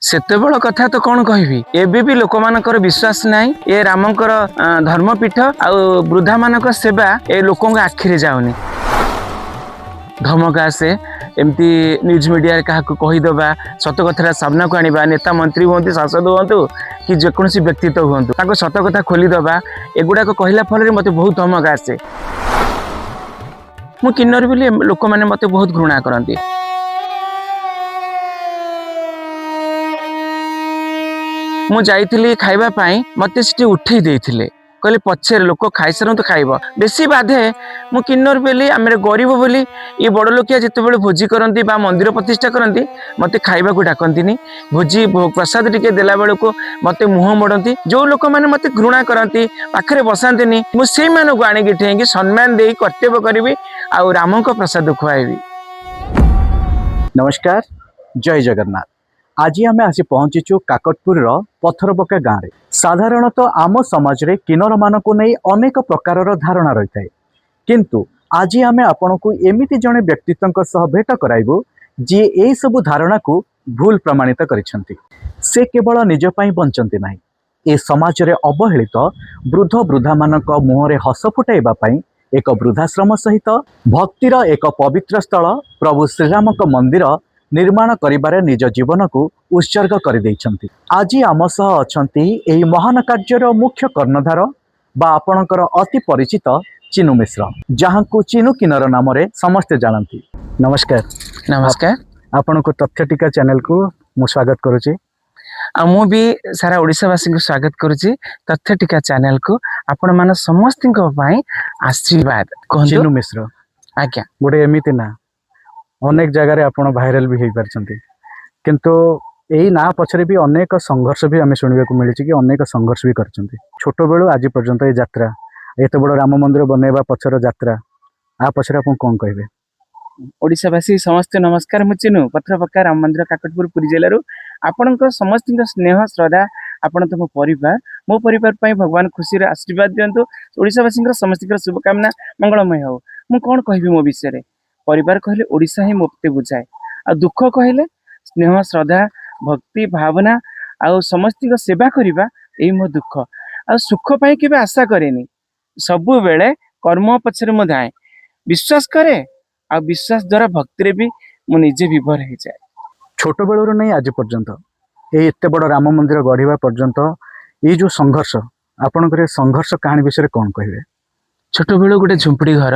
ସେତେବେଳ କଥା ତ କଣ କହିବି, ଏବେ ବି ଲୋକମାନଙ୍କର ବିଶ୍ୱାସ ନାହିଁ। ଏ ରାମଙ୍କର ଧର୍ମପୀଠ ଆଉ ବୃଦ୍ଧାମାନଙ୍କ ସେବା ଏ ଲୋକଙ୍କ ଆଖିରେ ଯାଉନି। ଧମକ ଆସେ, ଏମିତି ନ୍ୟୁଜ୍ ମିଡ଼ିଆରେ କାହାକୁ କହିଦେବା, ସତ କଥାଟା ସାମ୍ନାକୁ ଆଣିବା, ନେତା ମନ୍ତ୍ରୀ ହୁଅନ୍ତୁ, ସାଂସଦ ହୁଅନ୍ତୁ କି ଯେକୌଣସି ବ୍ୟକ୍ତିତ୍ୱ ହୁଅନ୍ତୁ, ତାଙ୍କୁ ସତ କଥା ଖୋଲିଦେବା, ଏଗୁଡ଼ାକ କହିଲା ଫଳରେ ମୋତେ ବହୁତ ଧମକ ଆସେ। ମୁଁ କିନ୍ନର ବୋଲି ଲୋକମାନେ ମୋତେ ବହୁତ ଘୃଣା କରନ୍ତି। ମୁଁ ଯାଇଥିଲି ଖାଇବା ପାଇଁ, ମୋତେ ସେଠି ଉଠେଇ ଦେଇଥିଲେ, କହିଲେ ପଛରେ ଲୋକ ଖାଇସାରନ୍ତୁ ଖାଇବ। ବେଶୀ ବାଧେ ମୁଁ କିନ୍ନର ବୋଲି, ଆମେ ଗରିବ ବୋଲି। ଏ ବଡ଼ ଲୋକିଆ ଯେତେବେଳେ ଭୋଜି କରନ୍ତି ବା ମନ୍ଦିର ପ୍ରତିଷ୍ଠା କରନ୍ତି, ମୋତେ ଖାଇବାକୁ ଡାକନ୍ତିନି। ଭୋଜି ପ୍ରସାଦ ଟିକେ ଦେଲା ବେଳକୁ ମୋତେ ମୁହଁ ମୋଡ଼ନ୍ତି। ଯେଉଁ ଲୋକମାନେ ମୋତେ ଘୃଣା କରନ୍ତି, ପାଖରେ ବସାନ୍ତିନି, ମୁଁ ସେଇମାନଙ୍କୁ ଆଣିକି ଠେଇକି ସମ୍ମାନ ଦେଇ କର୍ତ୍ତବ୍ୟ କରିବି ଆଉ ରାମଙ୍କ ପ୍ରସାଦ ଖୁଆଇବି। ନମସ୍କାର, ଜୟ ଜଗନ୍ନାଥ। ଆଜି ଆମେ ଆସି ପହଞ୍ଚିଛୁ କାକଟପୁରର ପଥରପକା ଗାଁରେ। ସାଧାରଣତଃ ଆମ ସମାଜରେ କିନ୍ନରମାନଙ୍କୁ ନେଇ ଅନେକ ପ୍ରକାରର ଧାରଣା ରହିଥାଏ, କିନ୍ତୁ ଆଜି ଆମେ ଆପଣଙ୍କୁ ଏମିତି ଜଣେ ବ୍ୟକ୍ତିତ୍ୱଙ୍କ ସହ ଭେଟ କରାଇବୁ ଯିଏ ଏହିସବୁ ଧାରଣାକୁ ଭୁଲ ପ୍ରମାଣିତ କରିଛନ୍ତି। ସେ କେବଳ ନିଜ ପାଇଁ ବଞ୍ଚନ୍ତି ନାହିଁ, ଏ ସମାଜରେ ଅବହେଳିତ ବୃଦ୍ଧ ବୃଦ୍ଧାମାନଙ୍କ ମୁହଁରେ ହସ ଫୁଟାଇବା ପାଇଁ ଏକ ବୃଦ୍ଧାଶ୍ରମ ସହିତ ଭକ୍ତିର ଏକ ପବିତ୍ର ସ୍ଥଳ ପ୍ରଭୁ ଶ୍ରୀରାମଙ୍କ ମନ୍ଦିର ନିର୍ମାଣ କରିବାରେ ନିଜ ଜୀବନକୁ ଉତ୍ସର୍ଗ କରିଦେଇଛନ୍ତି। ଆଜି ଆମ ସହ ଅଛନ୍ତି ଏହି ମହାନ କାର୍ଯ୍ୟର ମୁଖ୍ୟ କର୍ଣ୍ଣଧାର ବା ଆପଣଙ୍କର ଅତି ପରିଚିତ ଚିନୁ ମିଶ୍ର, ଯାହାଙ୍କୁ ଚିନୁ କିନ୍ନର ନାମରେ ସମସ୍ତେ ଜାଣନ୍ତି। ନମସ୍କାର। ନମସ୍କାର। ଆପଣଙ୍କୁ ତଥ୍ୟ ଟିକା ଚ୍ୟାନେଲକୁ ମୁଁ ସ୍ୱାଗତ କରୁଛି। ଆଉ ମୁଁ ବି ସାରା ଓଡ଼ିଶାବାସୀଙ୍କୁ ସ୍ୱାଗତ କରୁଛି ତଥ୍ୟ ଟିକା ଚ୍ୟାନେଲକୁ। ଆପଣମାନ ସମସ୍ତଙ୍କ ପାଇଁ ଆଶୀର୍ବାଦ କୁହନ୍ତୁ। ଚିନୁ ମିଶ୍ର। ଆଜ୍ଞା। ଗୋଟେ ଏମିତି ନା ଅନେକ ଜାଗାରେ ଆପଣ ଭାଇରାଲ ବି ହେଇପାରିଛନ୍ତି, କିନ୍ତୁ ଏଇ ନାଁ ପଛରେ ବି ଅନେକ ସଂଘର୍ଷ ବି ଆମେ ଶୁଣିବାକୁ ମିଳିଛି କି ଅନେକ ସଂଘର୍ଷ ବି କରିଛନ୍ତି ଛୋଟବେଳୁ ଆଜି ପର୍ଯ୍ୟନ୍ତ। ଏଇ ଯାତ୍ରା, ଏତେ ବଡ଼ ରାମ ମନ୍ଦିର ବନେଇବା ପଛର ଯାତ୍ରା, ଆ ପଛରେ ଆପଣ କଣ କହିବେ? ଓଡ଼ିଶାବାସୀ ସମସ୍ତେ ନମସ୍କାର। ମୁଁ ଚିନୁ, ପଥରପକା ରାମ ମନ୍ଦିର, କାକଟପୁର, ପୁରୀ ଜିଲ୍ଲାରୁ। ଆପଣଙ୍କ ସମସ୍ତଙ୍କ ସ୍ନେହ ଶ୍ରଦ୍ଧା, ଆପଣ ତ ମୋ ପରିବାର, ମୋ ପରିବାର ପାଇଁ ଭଗବାନ ଖୁସିରେ ଆଶୀର୍ବାଦ ଦିଅନ୍ତୁ। ଓଡ଼ିଶାବାସୀଙ୍କର ସମସ୍ତଙ୍କର ଶୁଭକାମନା, ମଙ୍ଗଳମୟ ହଉ। ମୁଁ କଣ କହିବି ମୋ ବିଷୟରେ? ପରିବାର କହିଲେ ଓଡ଼ିଶା ହିଁ ମୋତେ ବୁଝାଏ, ଆଉ ଦୁଃଖ କହିଲେ ସ୍ନେହ ଶ୍ରଦ୍ଧା ଭକ୍ତି ଭାବନା ଆଉ ସମସ୍ତଙ୍କ ସେବା କରିବା, ଏଇ ମୋ ଦୁଃଖ। ଆଉ ସୁଖ ପାଇଁ କେବେ ଆଶା କରେନି, ସବୁବେଳେ କର୍ମ ପଛରେ ମୁଁ ଧାଏଁ, ବିଶ୍ୱାସ କରେ, ଆଉ ବିଶ୍ୱାସ ଦ୍ୱାରା ଭକ୍ତିରେ ବି ମୁଁ ନିଜେ ବିଭୋର ହେଇଯାଏ। ଛୋଟବେଳରୁ ନେଇ ଆଜି ପର୍ଯ୍ୟନ୍ତ ଏଇ ଏତେ ବଡ଼ ରାମ ମନ୍ଦିର ଗଢ଼ିବା ପର୍ଯ୍ୟନ୍ତ ଏଇ ଯୋଉ ସଂଘର୍ଷ, ଆପଣଙ୍କର ଏ ସଂଘର୍ଷ କାହାଣୀ ବିଷୟରେ କଣ କହିବେ? ଛୋଟବେଳୁ ଗୋଟେ ଝୁମ୍ପୁଡ଼ି ଘର,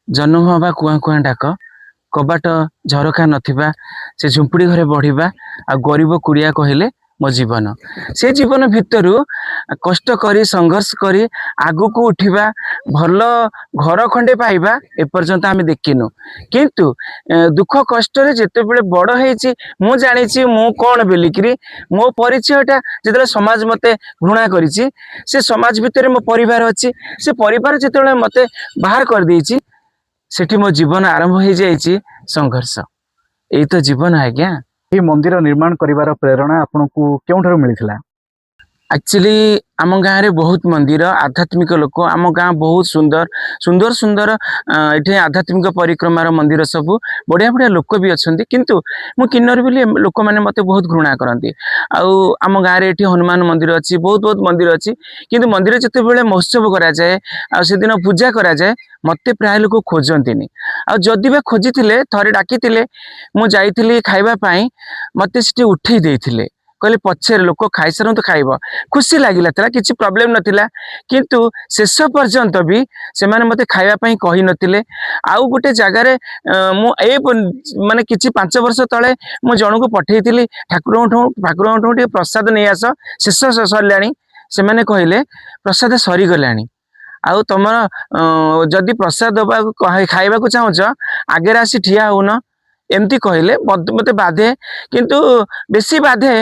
ଜନ୍ମ ହବା କୁଆଁ କୁଆଁ ଡାକ, କବାଟ ଝରକା ନଥିବା ସେ ଝୁମ୍ପୁଡ଼ି ଘରେ ବଢ଼ିବା, ଆଉ ଗରିବ କୁଡ଼ିଆ କହିଲେ ମୋ ଜୀବନ। ସେ ଜୀବନ ଭିତରୁ କଷ୍ଟ କରି ସଂଘର୍ଷ କରି ଆଗକୁ ଉଠିବା, ଭଲ ଘର ଖଣ୍ଡେ ପାଇବା ଏପର୍ଯ୍ୟନ୍ତ ଆମେ ଦେଖିନୁ। କିନ୍ତୁ ଦୁଃଖ କଷ୍ଟରେ ଯେତେବେଳେ ବଡ଼ ହେଇଛି, ମୁଁ ଜାଣିଛି ମୁଁ କଣ ବୋଲିକିରି। ମୋ ପରିଚୟଟା ଯେତେବେଳେ ସମାଜ ମୋତେ ଘୃଣା କରିଛି, ସେ ସମାଜ ଭିତରେ ମୋ ପରିବାର ଅଛି, ସେ ପରିବାର ଯେତେବେଳେ ମୋତେ ବାହାର କରିଦେଇଛି, ସେଠି ମୋ ଜୀବନ ଆରମ୍ଭ ହେଇଯାଇଛି ସଂଘର୍ଷ। ଏଇ ତ ଜୀବନ ଆଜ୍ଞା। ଏହି ମନ୍ଦିର ନିର୍ମାଣ କରିବାର ପ୍ରେରଣା ଆପଣଙ୍କୁ କେଉଁଠାରୁ ମିଳିଥିଲା? ଆକ୍ଚୁଆଲି ଆମ ଗାଁରେ ବହୁତ ମନ୍ଦିର, ଆଧ୍ୟାତ୍ମିକ ଲୋକ, ଆମ ଗାଁ ବହୁତ ସୁନ୍ଦର ସୁନ୍ଦର ସୁନ୍ଦର, ଏଠି ଆଧ୍ୟାତ୍ମିକ ପରିକ୍ରମାର ମନ୍ଦିର ସବୁ, ବଢ଼ିଆ ବଢ଼ିଆ ଲୋକ ବି ଅଛନ୍ତି। କିନ୍ତୁ ମୁଁ କିନ୍ନର ବୋଲି ଲୋକମାନେ ମୋତେ ବହୁତ ଘୃଣା କରନ୍ତି। ଆଉ ଆମ ଗାଁରେ ଏଠି ହନୁମାନ ମନ୍ଦିର ଅଛି, ବହୁତ ବହୁତ ମନ୍ଦିର ଅଛି, କିନ୍ତୁ ମନ୍ଦିର ଯେତେବେଳେ ମହୋତ୍ସବ କରାଯାଏ ଆଉ ସେଦିନ ପୂଜା କରାଯାଏ, ମୋତେ ପ୍ରାୟ ଲୋକ ଖୋଜନ୍ତିନି। ଆଉ ଯଦି ବା ଖୋଜିଥିଲେ, ଥରେ ଡାକିଥିଲେ, ମୁଁ ଯାଇଥିଲି ଖାଇବା ପାଇଁ, ମୋତେ ସେଠି ଉଠେଇ ଦେଇଥିଲେ, କହିଲେ ପଛରେ ଲୋକ ଖାଇସାରନ୍ତୁ ଖାଇବ। ଖୁସି ଲାଗିଲା ଥିଲା, କିଛି ପ୍ରୋବ୍ଲେମ ନଥିଲା, କିନ୍ତୁ ଶେଷ ପର୍ଯ୍ୟନ୍ତ ବି ସେମାନେ ମୋତେ ଖାଇବା ପାଇଁ କହିନଥିଲେ। ଆଉ ଗୋଟେ ଜାଗାରେ ମୁଁ ଏ ମାନେ କିଛି 5 ବର୍ଷ ତଳେ ମୁଁ ଜଣକୁ ପଠେଇଥିଲି, ଠାକୁରଙ୍କଠୁ ଟିକେ ପ୍ରସାଦ ନେଇ ଆସ, ଶେଷ ସରିଲାଣି। ସେମାନେ କହିଲେ ପ୍ରସାଦ ସରିଗଲାଣି, ଆଉ ତମର ଯଦି ପ୍ରସାଦ ଦେବାକୁ ଖାଇବାକୁ ଚାହୁଁଛ ଆଗରେ ଆସି ଠିଆ ହଉନ, ଏମିତି କହିଲେ। ମୋତେ ବାଧେ, କିନ୍ତୁ ବେଶୀ ବାଧେ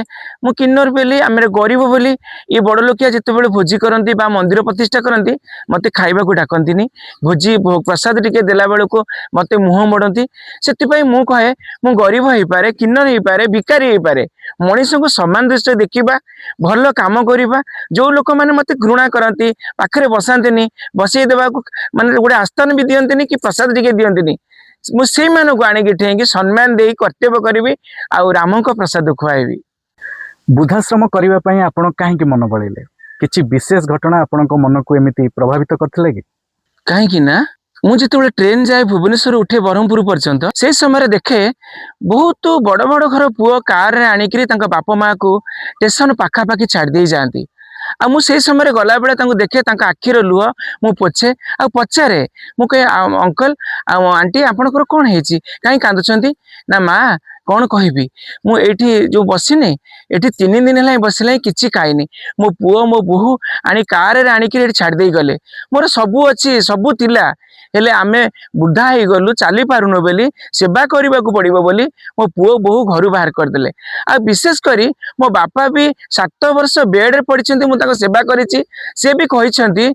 ମୁଁ କିନ୍ନର ବୋଲି, ଆମେ ଗରିବ ବୋଲି। ଏ ବଡ଼ ଲୋକିଆ ଯେତେବେଳେ ଭୋଜି କରନ୍ତି ବା ମନ୍ଦିର ପ୍ରତିଷ୍ଠା କରନ୍ତି, ମୋତେ ଖାଇବାକୁ ଡାକନ୍ତିନି। ଭୋଜି ପ୍ରସାଦ ଟିକେ ଦେଲା ବେଳକୁ ମୋତେ ମୁହଁ ମୋଡ଼ନ୍ତି। ସେଥିପାଇଁ ମୁଁ କହେ, ମୁଁ ଗରିବ ହେଇପାରେ, କିନ୍ନର ହେଇପାରେ, ଭିକାରୀ ହେଇପାରେ, ମଣିଷଙ୍କୁ ସମାନ ଦୃଷ୍ଟିରେ ଦେଖିବା, ଭଲ କାମ କରିବା। ଯେଉଁ ଲୋକମାନେ ମୋତେ ଘୃଣା କରନ୍ତି, ପାଖରେ ବସାନ୍ତିନି, ବସେଇ ଦେବାକୁ ମାନେ ଗୋଟେ ଆସ୍ଥାନ ବି ଦିଅନ୍ତିନି କି ପ୍ରସାଦ ଟିକେ ଦିଅନ୍ତିନି, ମୁଁ ସେଇମାନଙ୍କୁ ଆଣିକି ଠେଇକି ସମ୍ମାନ ଦେଇ କର୍ତ୍ତବ୍ୟ କରିବି ଆଉ ରାମଙ୍କ ପ୍ରସାଦ ଖୁଆଇବି। ବୃଦ୍ଧାଶ୍ରମ କରିବା ପାଇଁ ଆପଣ କାହିଁକି ମନ ବଳେଇଲେ? କିଛି ବିଶେଷ ଘଟଣା ଆପଣଙ୍କ ମନକୁ ଏମିତି ପ୍ରଭାବିତ କରିଥିଲା କି? କାହିଁକି ନା ମୁଁ ଯେତେବେଳେ ଟ୍ରେନ ଯାଏ, ଭୁବନେଶ୍ୱର ଉଠେ ବ୍ରହ୍ମପୁର ପର୍ଯ୍ୟନ୍ତ, ସେଇ ସମୟରେ ଦେଖେ ବହୁତ ବଡ଼ ବଡ଼ ଘର ପୁଅ କାରରେ ଆଣିକିରି ତାଙ୍କ ବାପା ମାଆକୁ ଷ୍ଟେସନ ପାଖାପାଖି ଛାଡ଼ି ଦେଇ ଯାଆନ୍ତି। ଆଉ ମୁଁ ସେଇ ସମୟରେ ଗଲାବେଳେ ତାଙ୍କୁ ଦେଖେ, ତାଙ୍କ ଆଖିର ଲୁହ ମୁଁ ପୋଛେ ଆଉ ପଚାରେ। ମୁଁ କହେ, "ଅଙ୍କଲ ଆଉ ଆଣ୍ଟି, ଆପଣଙ୍କର କ'ଣ ହେଇଛି? କାହିଁ କାନ୍ଦୁଛନ୍ତି?" ନା, "ମା, କ'ଣ କହିବି, ମୁଁ ଏଇଠି ଯୋଉ ବସିନି, ଏଠି 3 ଦିନ ହେଲାଣି ବସିଲାଣି, କିଛି ଖାଇନି। ମୋ ପୁଅ, ମୋ ବୋହୂ ଆଣି କାରରେ ଆଣିକିରି ଏଠି ଛାଡ଼ି ଦେଇ ଗଲେ। ମୋର ସବୁ ଅଛି, ସବୁ ଥିଲା, ହେଲେ ଆମେ ବୁଢା ହେଇଗଲୁ, ଚାଲି ପାରୁନୁ ବୋଲି, ସେବା କରିବାକୁ ପଡିବ ବୋଲି ମୋ ପୁଅ ବୋହୂ ଘରୁ ବାହାର କରିଦେଲେ। ଆଉ ବିଶେଷ କରି ମୋ ବାପା ବି 7 ବର୍ଷ ବେଡରେ ପଡିଛନ୍ତି, ମୁଁ ତାଙ୍କ ସେବା କରିଛି। ସେ ବି କହିଛନ୍ତି,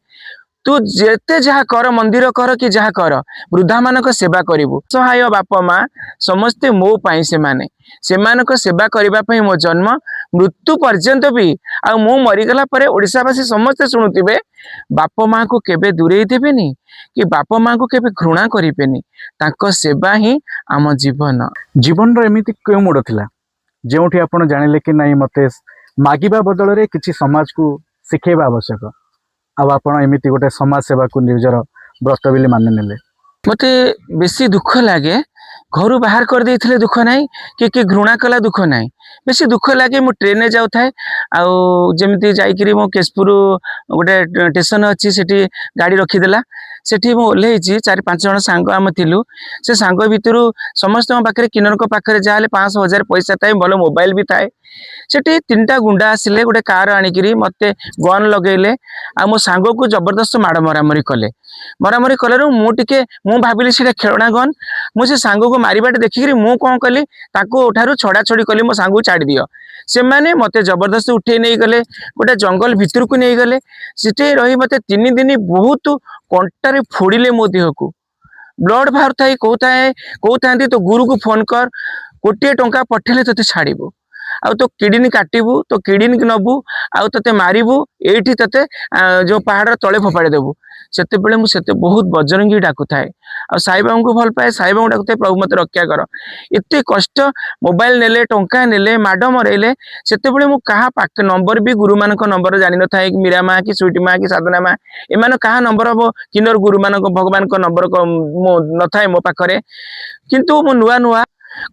ତୁ ଯେତେ ଯାହା କର, ମନ୍ଦିର କର କି ଯାହା କର, ବୃଦ୍ଧାମାନଙ୍କ ସେବା କରିବୁ। ସହାୟ ବାପା ମା ସମସ୍ତେ ମୋ ପାଇଁ। ସେମାନେ, ସେମାନଙ୍କ ସେବା କରିବା ପାଇଁ ମୋ ଜନ୍ମ, ମୃତ୍ୟୁ ପର୍ଯ୍ୟନ୍ତ ବି। ଆଉ ମୁଁ ମରିଗଲା ପରେ ଓଡ଼ିଶାବାସୀ ସମସ୍ତେ ଶୁଣୁଥିବେ, ବାପା ମାଙ୍କୁ କେବେ ଦୂରେଇ ଦେବେନି କି ବାପା ମାଙ୍କୁ କେବେ ଘୃଣା କରିବେନି। ତାଙ୍କ ସେବା ହିଁ ଆମ ଜୀବନ।" ଜୀବନର ଏମିତି କେଉଁ ମୋଡ଼ ଥିଲା ଯେଉଁଠି ଆପଣ ଜାଣିଲେ କି ନାଇଁ, ମତେ ମାଗିବା ବଦଳରେ କିଛି ସମାଜକୁ ଶିଖେଇବା ଆବଶ୍ୟକ, ଆଉ ଆପଣ ଏମିତି ଗୋଟେ ସମାଜ ସେବାକୁ ନିଜର ବ୍ରତ ବୋଲି ମାନି ନେଲେ? ମତେ ବେଶୀ ଦୁଃଖ ଲାଗେ, ଘରୁ ବାହାର କରିଦେଇଥିଲେ ଦୁଃଖ ନାହିଁ କି କିଏ ଘୃଣା କଲା ଦୁଃଖ ନାହିଁ। ବେଶୀ ଦୁଃଖ ଲାଗେ, ମୁଁ ଟ୍ରେନରେ ଯାଉଥାଏ ଆଉ ଯେମିତି ଯାଇକିରି ମୁଁ କେଶପୁର ଗୋଟେ ଷ୍ଟେସନ ଅଛି, ସେଠି ଗାଡ଼ି ରଖିଦେଲା। ସେଠି ମୁଁ ଓହ୍ଲେଇଛି। ଚାରି ପାଞ୍ଚ ଜଣ ସାଙ୍ଗ ଆମେ ଥିଲୁ। ସେ ସାଙ୍ଗ ଭିତରୁ ସମସ୍ତଙ୍କ ପାଖରେ, କିନ୍ନରଙ୍କ ପାଖରେ ଯାହାହେଲେ 500, 1000 ପଇସା ଥାଏ, ଭଲ ମୋବାଇଲ ବି ଥାଏ। ସେଠି ତିନିଟା ଗୁଣ୍ଡା ଆସିଲେ ଗୋଟେ କାର ଆଣିକିରି, ମତେ ଗନ୍ ଲଗେଇଲେ ଆଉ ମୋ ସାଙ୍ଗକୁ ଜବରଦସ୍ତ ମାଡ଼ ମରାମରି କଲେ। ମରାମରି କଲାରୁ ମୁଁ ଟିକେ, ମୁଁ ଭାବିଲି ସେଇଟା ଖେଳଣା ଗନ୍। ମୁଁ ସେ ସାଙ୍ଗକୁ ମାରିବାଟା ଦେଖିକିରି ମୁଁ କ'ଣ କଲି, ତାକୁ ଠାରୁ ଛଡ଼ା ଛଡ଼ି କଲି, ମୋ ସାଙ୍ଗକୁ ଛାଡ଼ି ଦିଅ। ସେମାନେ ମତେ ଜବରଦସ୍ତି ଉଠେଇ ନେଇଗଲେ, ଗୋଟେ ଜଙ୍ଗଲ ଭିତରକୁ ନେଇଗଲେ। ସେଠି ରହି ମତେ 3 ଦିନ ବହୁତ କଣ୍ଟାରେ ଫୋଡ଼ିଲେ ମୋ ଦେହକୁ, ବ୍ଲଡ ବାହାରୁଥାଏ। କହୁଥାନ୍ତି, "ତୋ ଗୁରୁକୁ ଫୋନ କର, କୋଟିଏ ଟଙ୍କା ପଠେଇଲେ ତୋତେ ଛାଡ଼ିବୁ, ଆଉ ତୋ କିଡନୀ କାଟିବୁ, ତୋ କିଡନୀ ନବୁ, ଆଉ ତୋତେ ମାରିବୁ, ଏଇଠି ତୋତେ ଯୋଉ ପାହାଡ଼ର ତଳେ ଫୋପାଡ଼ି ଦେବୁ।" ସେତେବେଳେ ମୁଁ ସେତେ ବହୁତ ବଜରଙ୍ଗୀ ଡାକୁଥାଏ ଆଉ ସାଇବାବାଙ୍କୁ ଭଲ ପାଏ, ସାଇବାବାଙ୍କୁ ଡାକୁଥାଏ, "ପ୍ରଭୁ, ମତେ ରକ୍ଷା କର।" ଏତେ କଷ୍ଟ, ମୋବାଇଲ ନେଲେ, ଟଙ୍କା ନେଲେ, ମାଡ଼ ମରେଇଲେ। ସେତେବେଳେ ମୁଁ କାହା ପାଖ ନମ୍ବର ବି, ଗୁରୁମାନଙ୍କ ନମ୍ବର ଜାଣିନଥାଏ କି ମୀରା ମା କି ସୁଇଟି ମା କି ସାଧନା ମା, ଏମାନେ କାହା ନମ୍ବର ହବ, କିନ୍ନର ଗୁରୁମାନଙ୍କ, ଭଗବାନଙ୍କ ନମ୍ବର ମୋ ନଥାଏ ମୋ ପାଖରେ। କିନ୍ତୁ ମୁଁ ନୂଆ ନୂଆ,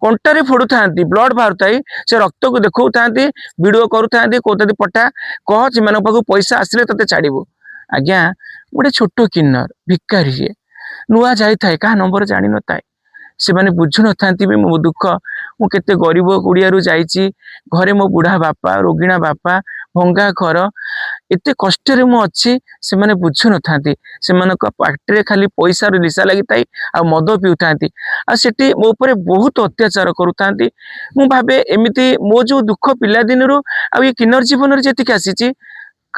କଣ୍ଟାରେ ଫୋଡୁଥାନ୍ତି, ବ୍ଲଡ ବାହାରୁଥାଏ, ସେ ରକ୍ତକୁ ଦେଖାଉଥାନ୍ତି, ଭିଡିଓ କରୁଥାନ୍ତି, କହୁଥାନ୍ତି, "ପଠା, କହ, ସେମାନଙ୍କ ପାଖକୁ ପଇସା ଆସିଲେ ତତେ ଛାଡ଼ିବୁ।" ଆଜ୍ଞା, ଗୋଟେ ଛୋଟ କିନ୍ନର, ଭିକାରୀ ଯିଏ ନୂଆ ଯାଇଥାଏ, କାହା ନମ୍ବର ଜାଣିନଥାଏ। ସେମାନେ ବୁଝୁନଥାନ୍ତି ବି ମୋ ଦୁଃଖ। ମୁଁ କେତେ ଗରିବ କୁଡ଼ିଆରୁ ଯାଇଛି। ଘରେ ମୋ ବୁଢା ବାପା, ରୋଗିଣା ବାପା, ଭଙ୍ଗା ଘର, ଏତେ କଷ୍ଟରେ ମୁଁ ଅଛି। ସେମାନେ ବୁଝୁନଥାନ୍ତି। ସେମାନଙ୍କ ପାଟିରେ ଖାଲି ପଇସାର ନିଶା ଲାଗିଥାଏ ଆଉ ମଦ ପିଉଥାନ୍ତି ଆଉ ସେଠି ମୋ ଉପରେ ବହୁତ ଅତ୍ୟାଚାର କରୁଥାନ୍ତି। ମୁଁ ଭାବେ, ଏମିତି ମୋ ଯୋଉ ଦୁଃଖ ପିଲାଦିନରୁ ଆଉ ଏ କିନ୍ନର ଜୀବନରେ ଯେତିକି ଆସିଛି,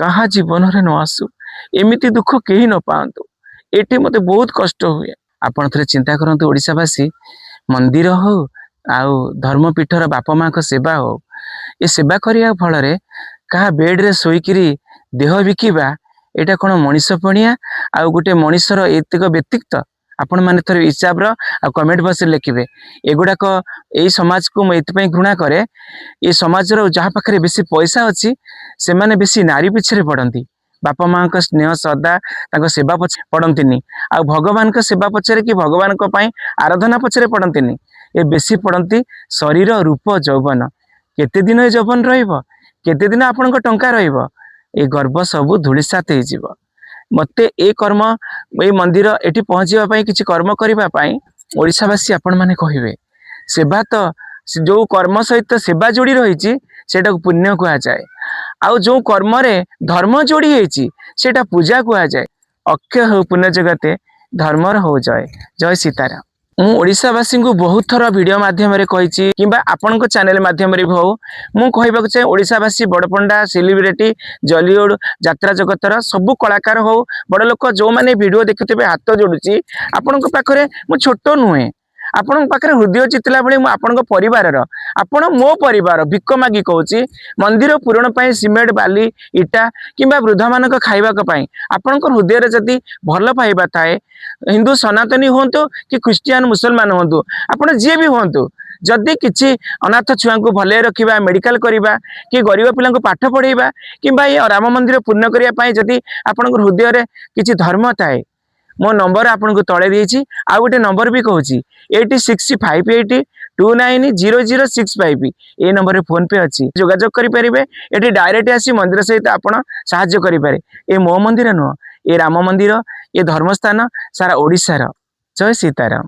କାହା ଜୀବନରେ ନ ଆସୁ, ଏମିତି ଦୁଃଖ କେହି ନ ପାଆନ୍ତୁ। ଏଠି ମତେ ବହୁତ କଷ୍ଟ ହୁଏ। ଆପଣ ଥରେ ଚିନ୍ତା କରନ୍ତୁ ଓଡ଼ିଶାବାସୀ, ମନ୍ଦିର ହଉ ଆଉ ଧର୍ମପୀଠର ବାପା ମାଙ୍କ ସେବା ହଉ, ଏ ସେବା କରିବା ଫଳରେ କାହା ବେଡରେ ଶୋଇକିରି ଦେହ ବିକିବା, ଏଇଟା କ'ଣ ମଣିଷ ପଣିଆ ଆଉ ଗୋଟେ ମଣିଷର ଏତିକ ବ୍ୟକ୍ତିତ୍ୱ? ଆପଣମାନେ ଥରେ ହିସାବର ଆଉ କମେଣ୍ଟ ବକ୍ସରେ ଲେଖିବେ। ଏଗୁଡ଼ାକ ଏଇ ସମାଜକୁ ମୁଁ ଏଥିପାଇଁ ଘୃଣା କରେ। ଏ ସମାଜର ଯାହା ପାଖରେ ବେଶୀ ପଇସା ଅଛି, ସେମାନେ ବେଶୀ ନାରୀ ପିଛରେ ପଡ଼ନ୍ତି। ବାପା ମାଙ୍କ ସ୍ନେହ ଶ୍ରଦ୍ଧା, ତାଙ୍କ ସେବା ପଛରେ ପଡ଼ନ୍ତିନି ଆଉ ଭଗବାନଙ୍କ ସେବା ପଛରେ କି ଭଗବାନଙ୍କ ପାଇଁ ଆରାଧନା ପଛରେ ପଡ଼ନ୍ତିନି। ଏ ବେଶୀ ପଡ଼ନ୍ତି ଶରୀର, ରୂପ, ଯୌବନ। କେତେ ଦିନ ଏ ଯୌବନ ରହିବ? କେତେ ଦିନ ଆପଣଙ୍କ ଟଙ୍କା ରହିବ? ଏ ଗର୍ବ ସବୁ ଧୂଳିସାତ ହେଇଯିବ। ମତେ ଏ କର୍ମ, ଏଇ ମନ୍ଦିର ଏଠି ପହଞ୍ଚିବା ପାଇଁ, କିଛି କର୍ମ କରିବା ପାଇଁ, ଓଡ଼ିଶାବାସୀ ଆପଣମାନେ କହିବେ, ସେବା ତ ଯୋଉ କର୍ମ ସହିତ ସେବା ଯୋଡ଼ି ରହିଛି, ସେଇଟାକୁ ପୁଣ୍ୟ କୁହାଯାଏ। ଆଉ ଯୋଉ କର୍ମରେ ଧର୍ମ ଯୋଡ଼ି ହେଇଛି, ସେଇଟା ପୂଜା କୁହାଯାଏ। ଅକ୍ଷୟ ହଉ ପୁଣ୍ୟ ଜଗତେ, ଧର୍ମର ହଉ ଜୟ। ଜୟ ସୀତାରାମ। ମୁଁ ଓଡ଼ିଶାବାସୀଙ୍କୁ ବହୁତ ଥର ଭିଡ଼ିଓ ମାଧ୍ୟମରେ କହିଛି କିମ୍ବା ଆପଣଙ୍କ ଚ୍ୟାନେଲ ମାଧ୍ୟମରେ ବି ହଉ, ମୁଁ କହିବାକୁ ଚାହେଁ, ଓଡ଼ିଶାବାସୀ, ବଡ଼ପଣ୍ଡା, ସେଲିବ୍ରିଟି, ଜଲିଉଡ଼, ଯାତ୍ରା ଜଗତର ସବୁ କଳାକାର ହଉ, ବଡ଼ ଲୋକ, ଯେଉଁମାନେ ଭିଡ଼ିଓ ଦେଖୁଥିବେ, ହାତ ଯୋଡୁଛି ଆପଣଙ୍କ ପାଖରେ। ମୁଁ ଛୋଟ ନୁହେଁ। ଆପଣଙ୍କ ପାଖରେ ହୃଦୟ ଜିତିଲା ଭଳି ମୁଁ ଆପଣଙ୍କ ପରିବାରର, ଆପଣ ମୋ ପରିବାର। ଭିକ ମାଗି କହୁଛି, ମନ୍ଦିର ପୂରଣ ପାଇଁ ସିମେଣ୍ଟ, ବାଲି, ଇଟା କିମ୍ବା ବୃଦ୍ଧମାନଙ୍କ ଖାଇବାକୁ ପାଇଁ ଆପଣଙ୍କ ହୃଦୟରେ ଯଦି ଭଲ ପାଇବା ଥାଏ, ହିନ୍ଦୁ ସନାତନୀ ହୁଅନ୍ତୁ କି ଖ୍ରୀଷ୍ଟିଆନ ମୁସଲମାନ ହୁଅନ୍ତୁ, ଆପଣ ଯିଏ ବି ହୁଅନ୍ତୁ, ଯଦି କିଛି ଅନାଥ ଛୁଆଙ୍କୁ ଭଲରେ ରଖିବା, ମେଡିକାଲ କରିବା କି ଗରିବ ପିଲାଙ୍କୁ ପାଠ ପଢ଼େଇବା କିମ୍ବା ଏ ରାମ ମନ୍ଦିର ପୂର୍ଣ୍ଣ କରିବା ପାଇଁ ଯଦି ଆପଣଙ୍କ ହୃଦୟରେ କିଛି ଧର୍ମ ଥାଏ, ମୋ ନମ୍ବର ଆପଣଙ୍କୁ ତଳେ ଦେଇଛି। ଆଉ ଗୋଟେ ନମ୍ବର ବି କହୁଛି, 8658290065। ଏ ନମ୍ବରରେ ଫୋନ ପେ ଅଛି, ଯୋଗାଯୋଗ କରିପାରିବେ। ଏଠି ଡାଇରେକ୍ଟ ଆସି ମନ୍ଦିର ସହିତ ଆପଣ ସାହାଯ୍ୟ କରିପାରିବେ। ଏ ମୋ ମନ୍ଦିର ନୁହଁ, ଏ ରାମ ମନ୍ଦିର, ଏ ଧର୍ମସ୍ଥାନ ସାରା ଓଡ଼ିଶାର। ଜୟ ସୀତାରାମ।